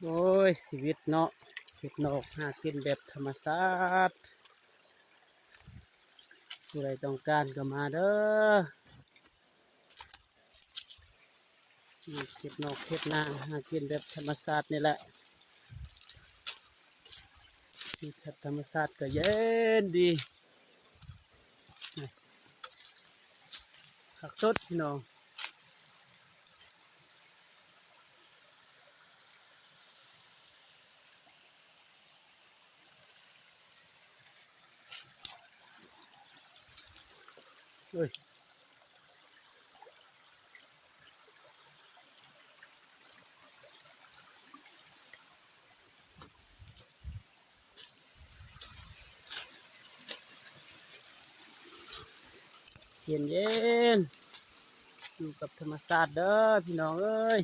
ໂອ້ຍ ຊີວິດເນາະ ເຮັດນອກຫາກິນແບບທຳມະຊາດ ຜູ້ໃດຕ້ອງການກໍມາເດີ. ເຮັດນອກເຮັດນາຫາກິນແບບທຳມະຊາດນີ້ແຫຼະ ຢູ່ແຖບທຳມະຊາດກໍເຢັນດີ ຄັກສຸດພີ່ນ້ອງ. ໂອ້ຍ ເຢັນໆ ຢູ່ກັບທຳມະຊາດເດີພີ່ນ້ອງເອີຍ.